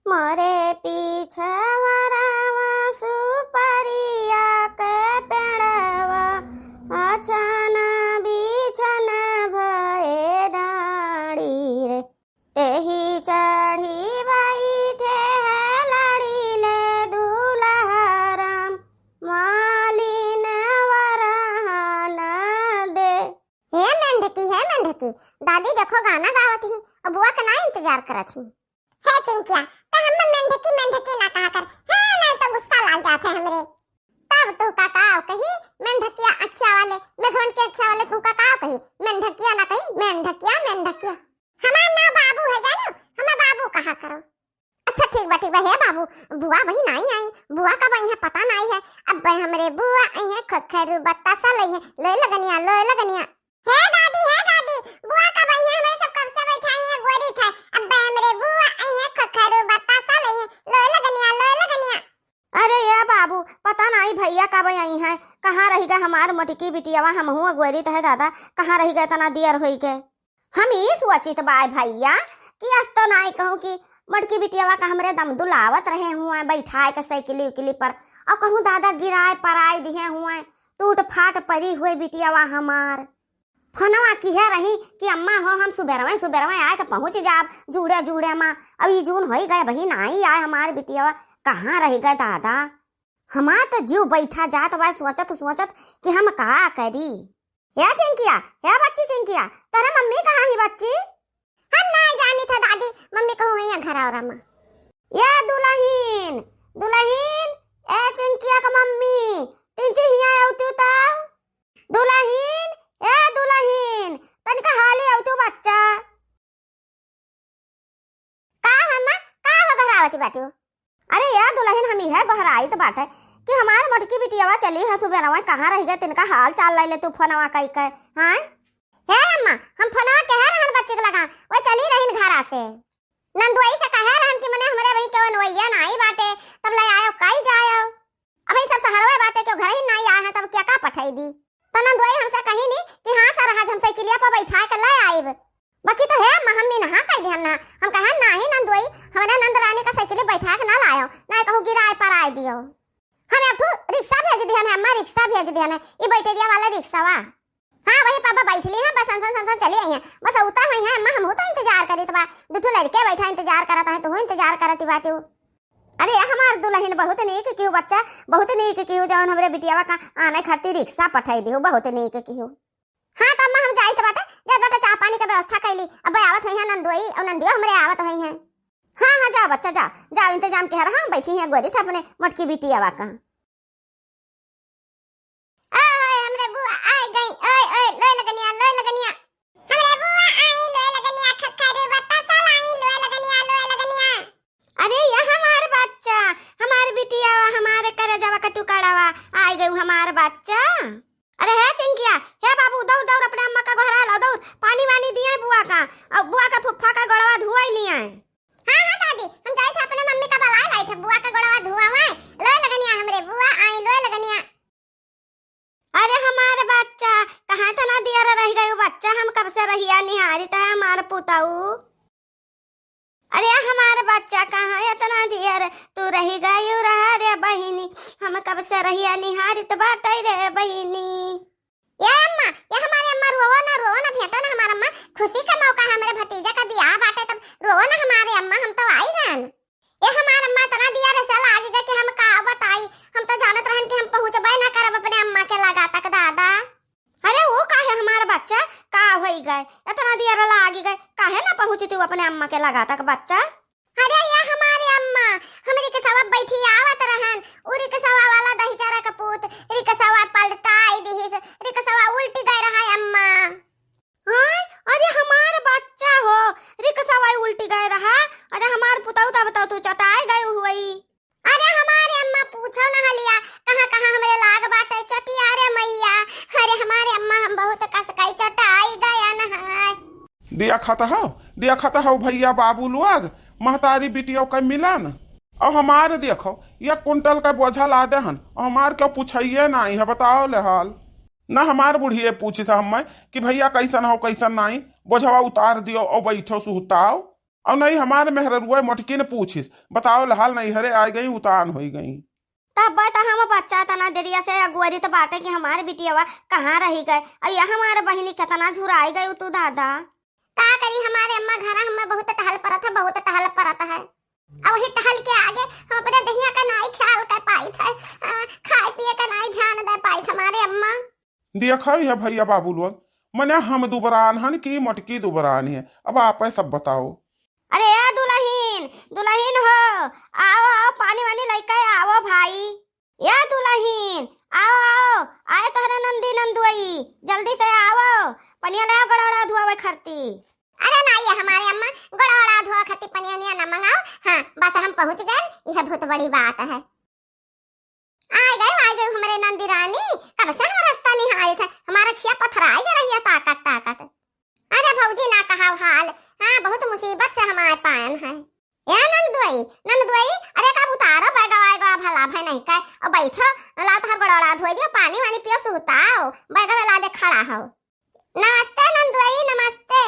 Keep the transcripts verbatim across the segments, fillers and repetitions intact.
मोरे पीछवरवा सुपरिया के पेड़वा, अछन बिछन भए डाँड़ी रे। तेही चढ़ी बैठे है लड़ी ले दुलहा राम, मालिन वरहन दे। हे मेंढकी, हे मेंढकी, दादी देखो गाना गावत ही, और बुआ के ना इंतजार करत ही। हे चिंकिया, त हम मेंढकी मेंढकी ना कहा कर, हाँ, नहीं तो गुस्सा लाग जात है हमरे। तब तू का काव कही, मेंढकिया अखिया वाले, मेघवन के अखिया वाले, तू का काव कही, मेंढकिया ना कही, मेंढकिया, मेंढकिया। हमार नाम बाबू है, जानो, हमें बाबू कहा करो। अच्छा ठीक बा, ठीक बा, हे बाबू, बुआ वही नाई आई, बुआ कब आई है पता नाई है। अब हमरे बुआ आई है, खखरू बतासा लई है, लोए लगनिया, लोए लगनिया। हे दादी, हे दादी, बुआ कब आई है? हमरे सब कब से बैठा ही है, गोरी था। अब हमरे बुआ आई है, खखरू बतासा लई है, लोए लगनिया, लोए लगनिया। अरे ये बाबू, पता नाई भैया कब आई हैं, कहाँ रहि गए हमार मोटकी बिटियावा, हमहू अगोरित है दादा, कहाँ रहि गए, तना दियर होई गए। हम ई सोचित बाय भैया कि अस तो नाई कहूँ कि मोटकी बिटियावा का हमरे दमदुलावत रहे हुए बैठाए के साइकिली उकिली पर, और कहूँ दादा गिराए पराए दिए हुए, टूट फाट परी हुए बिटियावा हमार। फोनवा किहे रही कि अम्मा हो, हम सुबेरवे सुबेरवे आए के पहुँच जाब जुड़े जुड़े मा। अब ई जून होई गए, बहिन आई आए हमार बिटियावा, कहाँ रहि गए दादा? हमार तो जीव बैठा जात बा सोचत सोचत कि हम का करी। हे चिंकिया, हे बच्ची चिंकिया, तोरे मम्मी कहाँ ही बच्ची? हम ना जानी था दादी, मम्मी कहूँ है घर और अम्मा। ये दुलहिन, दुलहिन, ए चिंकिया का मम्मी, तिनची हिया अउतू तो। दुलहिन, ए दुलहिन, तनिका हाली अउतू बच्चा। का हो अम्मा, का हो गोहरावती बाटू? अरे या दुलहिन, हम इहे गोहराइत बाटे कि हमार मोटकी बिटियावा चली है सुबेरवा, कहाँ रहि गए, तिनका हाल चाल लइ ले तू फोनवा कइ के, हाँ? हे अम्मा, हम फोनवा कहे रहन बच्ची के लगा, वो चली रहिन घरा से। नंदुआई से कहे रहन कि मने हमरे अबही केवन वैया नाई बाटे, तब ले आयो, काई जायो। अबही सब सहरवे बाटे, केहू घर ही नाई आए हैं, तब क्या का पठाई दी? तो नंदुआई हमसे कही नी कि हाँ सर, आज हम साइकिलिया पर बैठा के ले आइब। बाकी तो हे अम्मा, हम मीनहा कह दिहन ना, हम कहे नाही नंदुआई, हमरे नंद रानी का साइकिल बैठा के ना लायो, ना कहूँ गिराए पर आए दियो। हम एक ठो रिक्शा भेज दिहन है अम्मा, रिक्शा भेज दिहन है, ई बैटरिया वाला रिक्शावा। हाँ, वही पापा बैठ ली हैं, बस संसन संसन चली आई हैं, बस उतर हुई हैं अम्मा, हम तो इंतजार करीत बा, दू ठो लड़के बैठा इंतजार करत हैं, तू इंतजार करत बाटू। अरे हमार दुलहिन बहुत नीक किहू बच्चा, बहुत नीक किहू, जौन हमरे बिटियावा का आने खातिर रिक्शा पठाई दिहू, बहुत नीक किहू। हाँ, तो अम्मा हम जाइत बाटे, जाइत बाटे, चाह पानी के व्यवस्था कैली। अब आवत होइहैं नंदोई और नंदियो हमरे आवत होइहैं। हाँ, हाँ, जाओ बच्चा, जाओ, जाओ, इंतजाम किहे रहा, बैठी हैं गोदी से अपने मोटकी बिटियावा का। ओए, ओए, हमरे बुआ आइ गई, ओए, ओए, लोए लगनिया, लोए लगनिया। हमरे बुआ आई, लोए लगनिया, खखरू बतासा लाई, लोए लगनिया, लोए लगनिया। अरे, या हमार बच्चा, हमार बिटियावा, हमारे करेजवा का टुकड़ावा, आइ गयू हमार बच्चा। अरे हे चिंकिया, हे बाबू, दौड़, दौड़, अपने अम्मा का गोहरा लाओ, दौड़, पानी वानी दिए बुआ का, और बुआ का फुफ्फा का गोड़वा धुआई लिया। हाँ, हाँ दादी, हम जाइत है अपने मम्मी का बलाए लाइत है, बुआ का गोड़वा धुआवाए, लोए लगनिया हमरे बुआ आई, लोए लगनिया। अरे हमार बच्चा, कहाँ तना दियर रहि गयू बच्चा, हम कब से रहिया निहारित है हमार पुताऊ। अरे हमार बच्चा, कहाँ एतना दियर तू रहि गयू रहा रे बहिनी, हम कब से रहिया निहारित बाटै रे बहिनी। ये अम्मा, ये हमारे अम्मा, रोवो ना, रोवो ना, भेंटो ना हमार अम्मा, खुशी का मौका है, हमरे भतीजा का बियाह बाटे, तब रोवो ना हमारे अम्मा, हम तो आई गन। ये हमार अम्मा, इतना दियर से लागी गए कि हम का बताई, हम तो जानत रहन कि हम पहुँचबे ना करब अपने अम्मा के लगा तक दादा। अरे वो काहे हमार बच्चा, का होई गए, इतना दियर लागी गए, काहे ना पहुँची तू अपने अम्मा के लगा तक बच्चा? अरे या हमारे अम्मा, हम रिक्शवा बैठी आवत रहन, उ रिक्शवा वाला दहिजरा का पूत रिक्शवा पलटाई दिहिस, रिक्शवा उल्टी गए रहा अम्मा। हाँ, अरे हमार बच्चा हो, रिक्शवा उल्टी गए रहा, अरे हमार पुतऊ तब तो तू चटाए गए हुई। अरे हमारे अम्मा पूछो न हलिया, कहाँ कहाँ हमरे लाग बाटे चटिया रे मैया। अरे हमारे अम्मा हम बहुत कसकाई चटाई गया न है। दिया खाता हो, दिया खाता हो भैया बाबू लोग, महतारी बिटियों का मिलन। और हमारे देखो, एक कुंटल का बोझा लादे हन, और हमार क्यों पूछाइए नाई है, बताओ ले हाल। ना हमार बुढ़िए पूछी सा हमें कि भैया कैसन हो, कैसन नाई, बोझवा उतार दियो और बैठो सुहताओ। अउर नहीं हमार मेहररुआ मोटकी न पूछिस, बताओ लहाल नैहरे आइ गई, उतान होइ गई। तब त हम बच्चा तना देरिया से अगुअरी त बाटे कि हमार बिटियवा कहाँ रहि गए। अउर यह हमार बहिनी केतना झुराइ गई तू दादा। का करी हमारे अम्मा, घरा हमें बहुत टहल परत है, बहुत टहल परत है। अउर वही टहल के आगे हम अपने दहिया का नाई ख्याल कर पाइत है, आ, खाए पिए का नाई ध्यान दे पाइत हमारे अम्मा। देखा भी है भैया बाबू लोग, मने हम दुबरान हन कि मोटकी दुबरान है, अब आप सब बताओ। अरे या दुलहिन, दुलहिन हो, आओ, आओ, पानी वानी लइके आओ भाई। या दुलहिन, आओ, आओ, आए तोहरे नंदी नंदुई, जल्दी से आओ, पनिया ले आओ, गोड़वा धोवे खरती। अरे ना, ये हमारे अम्मा गोड़वा धोवे खरती पनिया उनिया ना मंगाओ। हाँ, बस हम पहुँच गए, यह बहुत बड़ी बात है। आइ गए, आइ गए हमरे नंदी रानी, कब से हम रास्ता निहारत है, हमारा खिया पथराइ गए रहिया ताकत ताकत। अरे भौजी ना कहा हाल, हाँ, बहुत मुसीबत से हमारे पायन है। ए नंदुई, नंदुई, अरे कब उतारो बैगवा, बैगवा भला भय नहीं का, और बैठो, लाओ तोहर गोड़वा धोई दियो, पानी वानी पियो, सुताओ, बैगवा ला दे खड़ा हो। नमस्ते नंदुई, नमस्ते।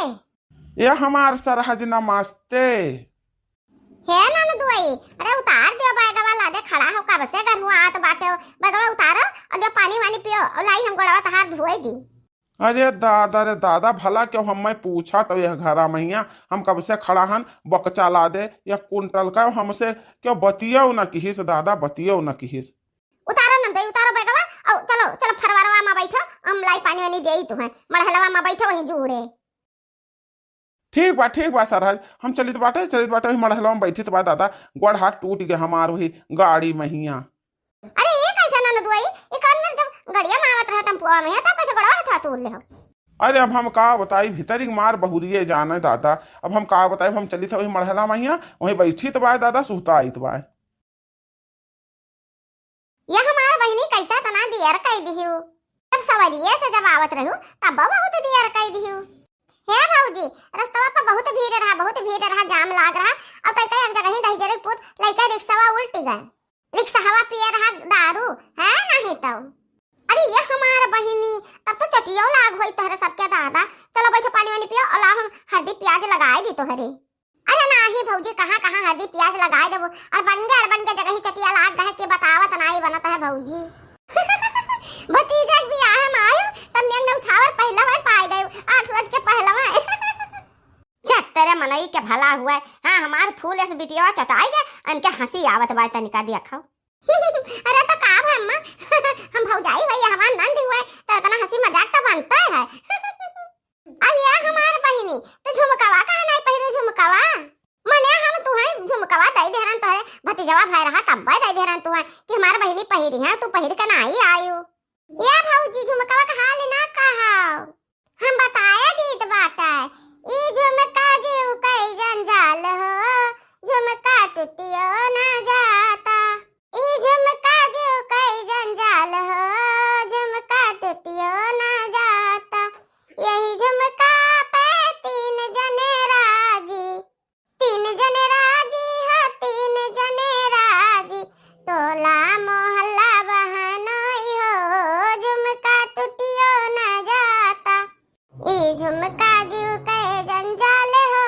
ए हमार सरहज, नमस्ते। हे नंदुई, अरे उतार दियो बैगवा, ला दे खड़ा हो, कब से गरमुआत बाटे हो, बैगवा उतारो, और जो पानी वानी पियो, और लाई हम गोड़वा तोहार धोई दी। अरे दादा रे दादा, भला क्यों हमें पूछा तो यह घरा महिया, हम कब से खड़ा हन, बकचा ला दे, यह कुंटल का हमसे क्यों बतियो न किहिस दादा, बतियो न किहिस। उतारो नंदई, उतारो बैगवा, औ चलो, चलो फरवरवा में बैठो, हम लाई पानी वानी देई तुम्हें, मड़हलवा में बैठो वहीं जूड़े। ठीक बा, ठीक बा सरहज, हम चलित बाटे, चलित बाटे, वही मड़हलवा में बैठित बा दादा, गोड़ हाथ टूट गए हमार वही गाड़ी महिया। अरे ये कैसे ननदुआई, ये कौन मेरे जब गड़िया में आवत रहे टेम्पुआ में, तब कैसे गोड़वा हाथ तोड़ ले हो? अरे अब हम का बताई, भीतरी के मार बहुरिये जाने दादा, अब हम का बताई, हम चलित वही मड़हला महिया, वहीं बैठित बा दादा, सुहताइत बा। ये हमार बहिनी कैसे तना दियर कई दिहू? जब सवरिये से जब आवत रहू, तब बहुत दियर कई दिहू। हे भौजी, रस्तवा पर बहुत भीड़ रहा, बहुत भीड़ रहा, जाम लाग रहा। अब तैका एक जगह ही दहिजरे पूत लइका रिक्शवा उल्टी गए। रिक्शवा पिए रहा दारू, है नहीं तो। अरे ये हमार बहिनी, तब तो चटियो लाग होई तोहरे सबके दादा। चलो बैठो पानी वानी पियो और लाओ हम हरदी प्याज लगाए दी तोहरे। अरे नाही भौजी, कहाँ, कहाँ हरदी प्याज लगाए देबो? अड़बंगे, अड़बंगे जगह ही चटिया लाग गए कि बतावत नाही बनत है भौजी। भतीजा के बियाह में आयो, तब नेंग नौछावर पहिला बार पाए गए, आठ रोज के पहिला बार। जा तेरे मनई के भला हुआ है। हाँ, हमार फूल ऐसे बिटियावा चटाई गए, इनके हंसी आवत बा तनिका देखो। अरे तो का भा अम्मा, हम भौजाई हुई, हमार नंद हुआ है, तो इतना हंसी मजाक तो बनता है। अब या हमार बहिनी, तो झुमकवा काहे नाई पहिरे झुमकवा? मने हम तुहई झुमकवा दई देहरन तोहरे भतीजवा भाई रहा तब्बे दई देहरन तुहई कि हमार बहिनी पहिरी है, तू पहिर के नाई आयु। या भौजी झुमकवा का हाल ना कहाओ। हम बताया दीत बाटा, ई झुमका जीव कई जंजाल हो, झुमका टुटियो ना जाता। ई झुमका जीव कई जंजाल हो, झुमका टुटियो ना जाता। यही झुमका पे तीन जने राजी, तीन जने राजी हो, तीन जने राजी। टोला मोहल्ला बहनोई हो, झुमका टुटियो ना जाता। ई झुमका जीव कई जंजाल हो,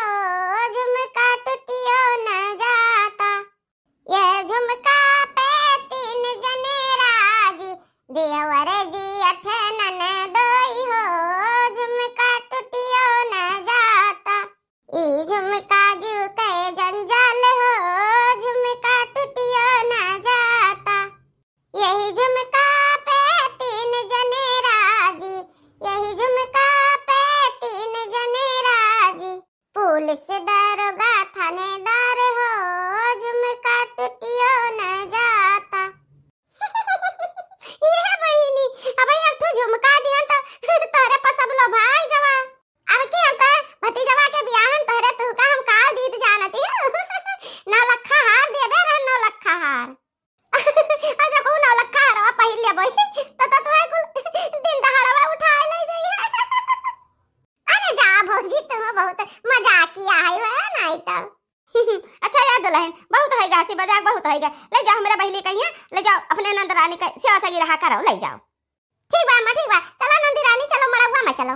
झुमका टुटियो ना जाता। ये झुमका पे तीन जने राजी, देवर जी अठ ननदोई हो, झुमका टुटियो न जाता। ई झुमका जीव के जंजाल हो, झुमका टुटियो न जाता। यही झुमका पे तीन जने राजी, यही झुमका पे तीन जने राजी। पुलिस दरोगा थानेदार हो, झुमका टुटियो न जाता। ये बहिनी, अब एक ठो झुमका दिहन त तोहरे पर सब लोभाई गवा। अब की हम त भतीजवा के बियाहन तोहरे तुहका हम काल दीत जानती हो। नौ लखा हार देबे रहन, नौ लखा हार। अच्छा, कहू नौ लखा हरवा पहिर लेबो, तो, तो तुम्हें कुल दिन दहाड़वा उठाए ले जाइए। अरे जा भौजी, तुम बहुत मजाकिया है, है नहीं तो। अच्छा यार दुल्हन, बहुत है गा, हंसी मजाक बहुत है गा। ले जाओ हमरा बहिनी कहिया, ले जाओ अपने नंद रानी का सेवा सगी रहा करो, ले जाओ। ठीक बा अम्मा, ठीक बा, चलो नंदी रानी, चलो मड़वा में चलो।